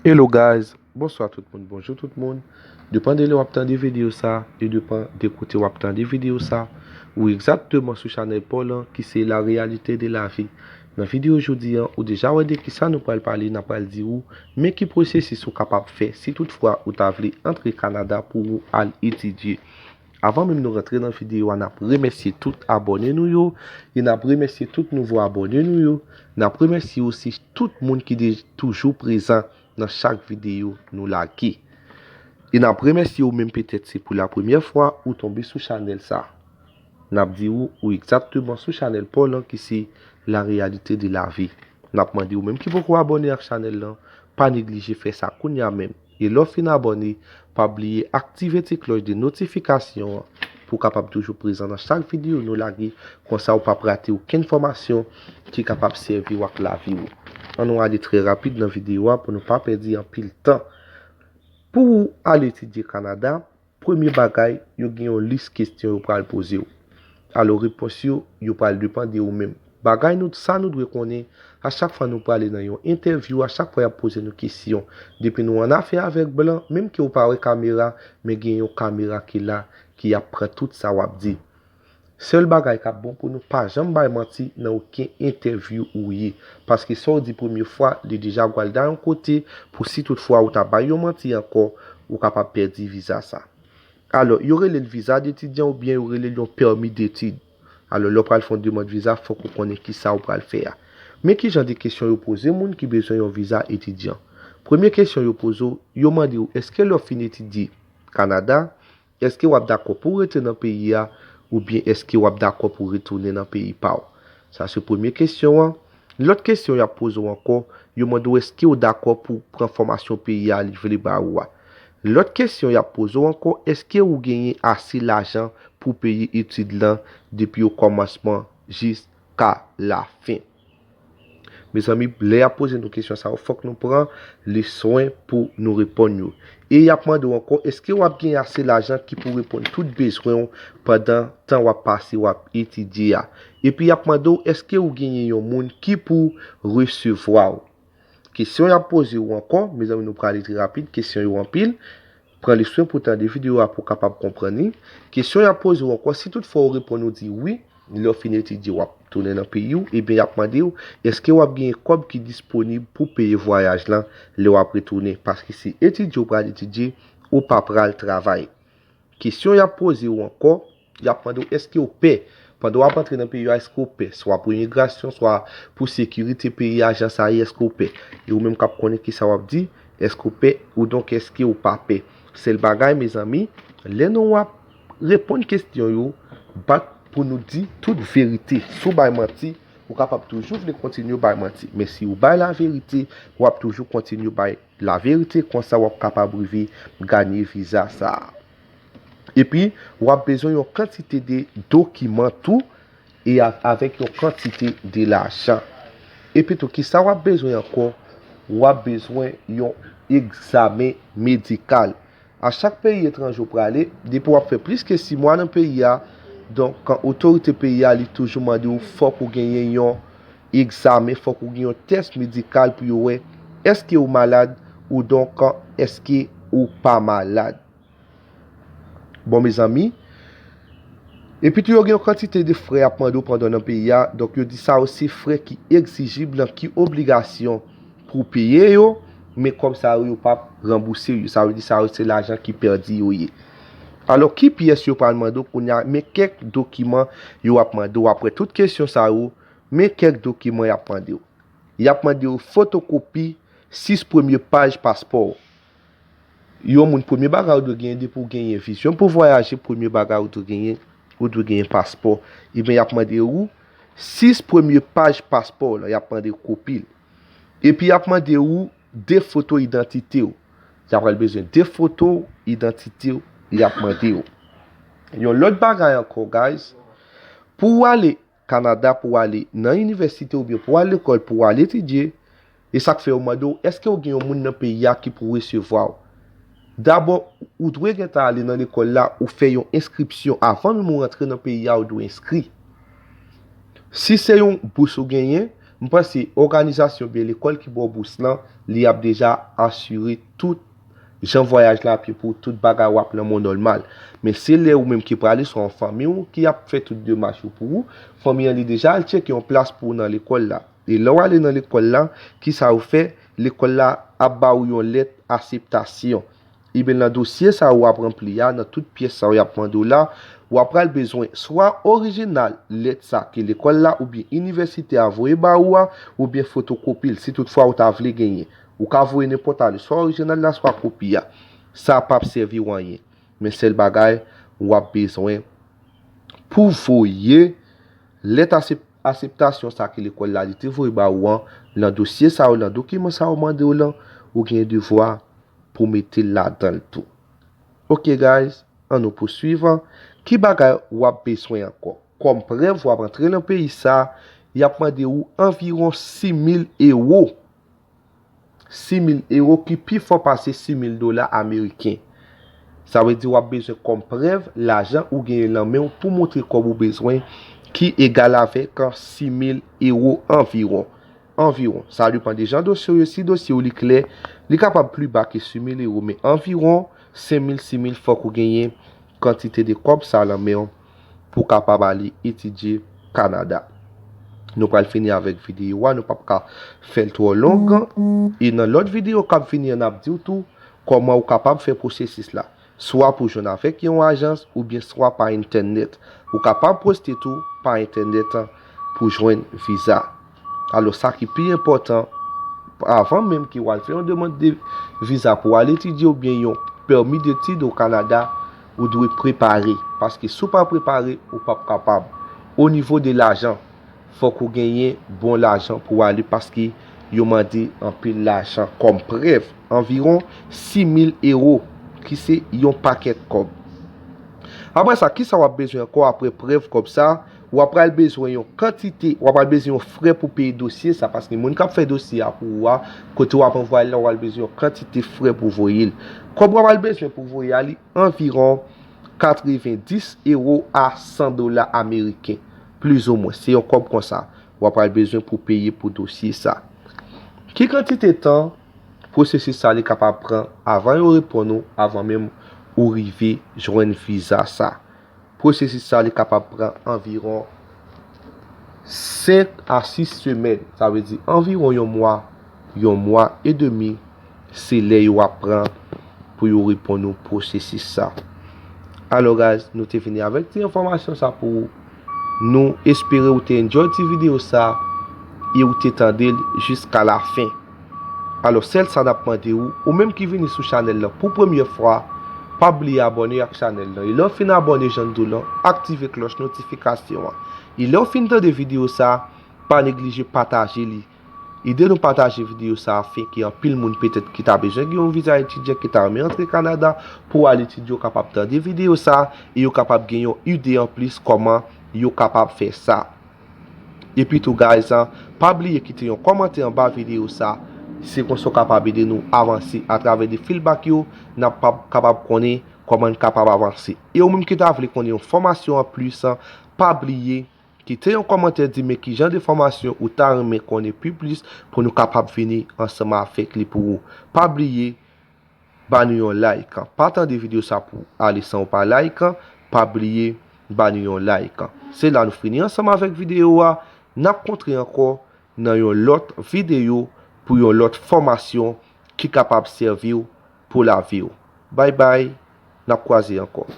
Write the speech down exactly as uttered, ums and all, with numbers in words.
Hello guys, bonswa tout moun, bonjou tout moun. Depan de lè w ap tande videyo sa, e depan de kote w ap tande videyo sa, ou egzakteman sou chanèl pa w lan ki se La Réalité de la Vie. Nan videyo jodi an, ou deja wè de kisa nou pral pale, n ap pral di ou men ki pwosesis ou kapab fè si toutfwa ou ta vle antre Kanada pou ou al etidye. Avan menm nou rantre nan videyo a, n ap remèsye tout abòne nou yo, e n ap remèsye tout nouvo abòne nou yo. N ap remèsye osi tout moun ki de, toujou prezan nan chak videyo nou lage. E n ap remèsye ou menm petèt se pou la premyè fwa ou tonbe sou chanèl sa. N ap di ou, ou egzakteman sou chanèl pa w lan ki se La Réalité de la Vie. N ap mande ou menm ki poko abòne ak chanèl lan, pa neglije fè sa kounye a menm. E lè w fin abòne, pa bliye aktive ti klòch de notifikasyon an pou w kapab toujou prezan nan chak videyo nou lage, konsa ou p ap rate okenn enfòmasyon ki kapab sèvi w ak lavi w. Ann nou ale trè rapid nan videyo a pou nou pa pèdi anpil tan. Pou ou al etidye Kanada, premye bagay, yo gen yon lis kesyon yo pral poze w. Alò, repons yo, yo pral depann de ou menm. Bagay nou, sa nou dwe konnen, a chak fwa nou prale nan yon entèvyou, a chak fwa y ap poze nou kesyon. Depi nou annafè avèk blan, menm ke w pa wè kamera, men gen yon kamera ki la, ki ap pran tout sa w ap di. Sèl bagay k ap bon pou nou, pa janm bay manti nan okenn entèvyou ou ye. Paske sa w di premye fwa, li deja gwal da yon kote pou si toutfwa ou ta bay yon manti ankò, ou kapab pèdi viza sa. Alò, yo rele l viza d etidyan oubyen yo rele l yon pèmi d etid. Alò, lè w pral fè yon demann viza, fòk ou konnen kisa ou pral fè a. Men ki jan de kesyon yo poze moun ki bezwen yon viza etidyan. Premye kesyon yo poze w, yo mande w, èske lè w fin etidye Kanada, èske w ap dakò pou w rete nan peyi a, oubyen èske w ap dakò pou w retounen nan peyi pa w? Sa se premye kesyon an. Lòt kesyon y ap poze w ankò, yo mande w èske w dakò pou w pran fòmasyon peyi a li vle ba ou a. Lòt kesyon y ap poze w ankò, èske ou genyen ase lajan pou w peye etid lan depi okòmansman jiska lafen? Mezanmi, lè y ap poze nou kesyon sa yo, fòk nou pran leswen pou nou reponn yo. E y ap mande w ankò, èske w ap gen ase lajan ki pou reponn tout bezwen w pandan tan w ap pase w ap etidye a? Epi y ap mande w, èske ou genyen yon moun ki pou resevwa w? Kesyon y ap poze w ankò, mezanmi, nou prale trè rapid, kesyon yo anpil. Pran leswen pou w tande videyo a pou w kapab konprann li. Kesyon y ap poze w ankò, si toutfwa ou reponn ou di wi, lè w fin etidye w ap tounen nan peyi w, ebyen y ap mande w, èske w ap genyen kòb ki disponib pou peye vwayaj lan lè w ap retounen? Paske se etidye w pral etidye, ou pa pral travay. Kesyon y ap poze w ankò, y ap mande w èske w pè. Pandan w ap antre nan peyi a, èske w pè? Swa pou imigrasyon, swa pou sekirite peyi a, jan sa ye, èske w pè? E ou menm k ap konnen kisa w ap di, èske w pè, ou donk èske w pa pè? Sèl bagay, mezanmi, lè nou ap reponn kesyon yo, bat pou nou di tout verite. Si w bay manti, ou kapab toujou vle kontinye bay manti. Men si w bay laverite, w ap toujou kontinye bay laverite, konsa w ap kapab rive ganye viza sa a. Epi, w ap bezwen yon kantite de dokiman tou, e a- avèk yon kantite de lajan. Epi tou, kisa w ap bezwen ankò? W ap bezwen yon egzamen medikal. A chak peyi etranje w prale, depi w ap fè plis ke sis mwa nan peyi a, donk, kan otorite peyi a, li toujou mande w, fòk ou genyen yon egzamen, fòk ou gen yon tès medikal pou yo wè èske ou malad, ou donk, èske ou pa malad. Bon, mezanmi, epi tou, yo gen yon kantite de frè y ap mande w pandan w nan peyi a. Donk, yo di sa yo se frè ki egzijib lan, ki obligasyon pou w peye yo, men kòb sa yo, yo p ap ranbouse yo. Sa vle di sa yo se lajan ki pèdi yo ye. Alò, ki pyès yo pral mande w kounye a? Men kèk dokiman yo ap mande w. Apre tout kesyon sa yo, men kèk dokiman y ap mande w. Y ap mande w fotokopi sis premye paj paspò w. Yon moun, premye bagay ou dwe genyen depi w genyen vizyon pou vwayaje, premye bagay ou dwe genyen, ou dwe genyen paspò. Ebyen, y ap mande ou sis premye paj paspò w lan, y ap mande w kopi l. Epi y ap mande ou de foto idantite w. Y ap pral bezwen de foto idantite w, y ap mande w. Yon lòt bagay ankò, guys, pou w ale Kanada, pou w ale nan inivèsite oubyen pou w al lekòl, pou w al etidye, e sa k fè yo mande w, èske w gen yon moun nan peyi a ki pou resevwa w? Dabò, ou dwe gentan ale nan lekòl la, ou fè yon enskripsyon. Avan menm ou rantre nan peyi a, ou dwe enskri. Si se yon bous ou genyen, M panse òganizasyon oubyen lekòl ki ba w bous lan, li ap deja asire tout jan vwayaj la, epi pou tout bagay w ap nan mòn nòmal. Men se lè ou menm ki prale, se yon fanmi w ki ap fè tout demach yo pou ou. Fanmi an li deja al tcheke yon plas pou ou nan lekòl la. E lè w ale nan lekòl la, kisa yo fè? Lekòl la ap ba ou yon lèt aseptasyon. Ebyen, nan dosye sa a w ap ranpli a, nan tout pyès sa a y ap mande w la, w ap pral bezwen swa orijinal lèt sa ke lekòl la oubyen inivèsite a voye ba ou a, oubyen fotokopi l, si toutfwa ou ta vle genyen. Ou ka voye nenpòt ale, swa orijinal la, swa kopi a. Sa p ap sèvi w anyen. Men sèl bagay, w ap bezwen pou voye lèt asep-, aseptasyon sa ke lekòl la li te voye ba ou an, nan dosye sa yo, nan dokiman sa yo mande w lan, ou gen devwa pou mete l ladan l tou. Ok, guys, ann nou pouswiv. Ki bagay w ap bezwen ankò? Kòm prèv, w ap antre nan peyi sa, y ap mande ou anviwon sis mil ewo. Sis mil ewo ki pi fò pase sis mil dola ameriken. Sa vle di w ap bezwen kòm prèv lajan ou genyen nan men w pou montre kòb ou bezwen ki egal avèk sis mil ewo anviwon. Anviwon. Sa depann de jan dosye w ye. Si dosye w li klè, li kapab pli ba ke sis mil ewo, men anviwon senk mil, sis mil, fòk ou genyen kantite de kòb sa nan men w pou w kapab ale etidye Kanada. Nou pral fini avèk videyo a, nou p ap ka fè l twò long. E nan lòt videyo k ap vini an, n ap di w tou kòman ou kapab fè pwosesis la, swa pou jwenn avèk yon ajans oubyen swa pa entènèt. Ou kapab poste tou pa entènèt pou jwenn viza. Alò, sa ki pi enpòtan, avan menm ke w al fè yon demann de viza pou w al etidye oubyen yon pèmi detid o Kanada, ou dwe prepare. Paske si w pa prepare, ou p ap kapab. O nivo de lajan, fòk ou genyen bon lajan pou w ale, paske yo mande anpil lajan kòm prèv, anviwon sis mil ewo, ki se yon pakèt kòb. Apre sa, kisa w ap bezwen ankò apre prèv kòb sa? W ap pral bezwen yon kantite, w ap pral bezwen yon frè pou peye dosye sa, paske moun k ap fè dosye a pou ou a, kote w ap anvwaye l la, w ap pral bezwen yon kantite frè pou voye l. Kòb w ap pral bezwen pou voye a, li anviwon katrevendis ewo a san dola ameriken, plizoumwen. Se yon kòb konsa w ap pral bezwen pou peye pou dosye sa. Ki kantite tan pwosesis sa li kapab pran avan yo reponn ou, avan menm ou rive jwenn viza sa? Pwosesis sa li kapab pran anviwon senk a sis semèn, sa vle di anviwon yon mwa, yon mwa edmi, se lè yo ap pran pou yo reponn ou pwosesis sa. Alò, guys, nou te vini avèk ti enfòmasyon sa pou ou. Nou espere ou te enjoy ti videyo sa e ou te tande l jiska la fen. Alò, sèl sa n ap mande ou, ou menm ki vini sou chanèl lan pou premyè fwa, pa bliye abòne ak chanèl lan. E lè w fin abòne, jan n di w lan, aktive klòch notifikasyon an. E lè w fin tande videyo sa, pa neglije pataje li. Ede nou pataje videyo sa afenke anpil moun petèt ki ta bezwen gen yon viza etidyan, ki ta renmen antre Kanada pou al etidye, yo kapab tande videyo sa e yo kapab gen yon ide anplis kòman yo kapab fè sa. Epi tou, guys, an, pa bliye kite yon kòmantè anba videyo sa. Se konsa w kapab ede nou avanse atravè de feedback yo, n ap pa-, kapab konnen kòman n kapab avanse. E ou menm ki ta vle konnen yon fòmasyon anplis, an, pa bliye kite yon kòmantè, di men ki jan de fòmasyon ou ta renmen konnen pi plis pou nou kapab vini ansanm avèk li pou ou. Pa bliye ba nou yon like. Pa tande videyo sa pou ale san ou pa like. Pa bliye ba nou yon like. Se la nou fini ansanm avèk videyo a. N ap kontre ankò nan yon lòt videyo pou yon lòt fòmasyon ki kapab sèvi w pou lavi w. Bay bay, n ap kwaze ankò.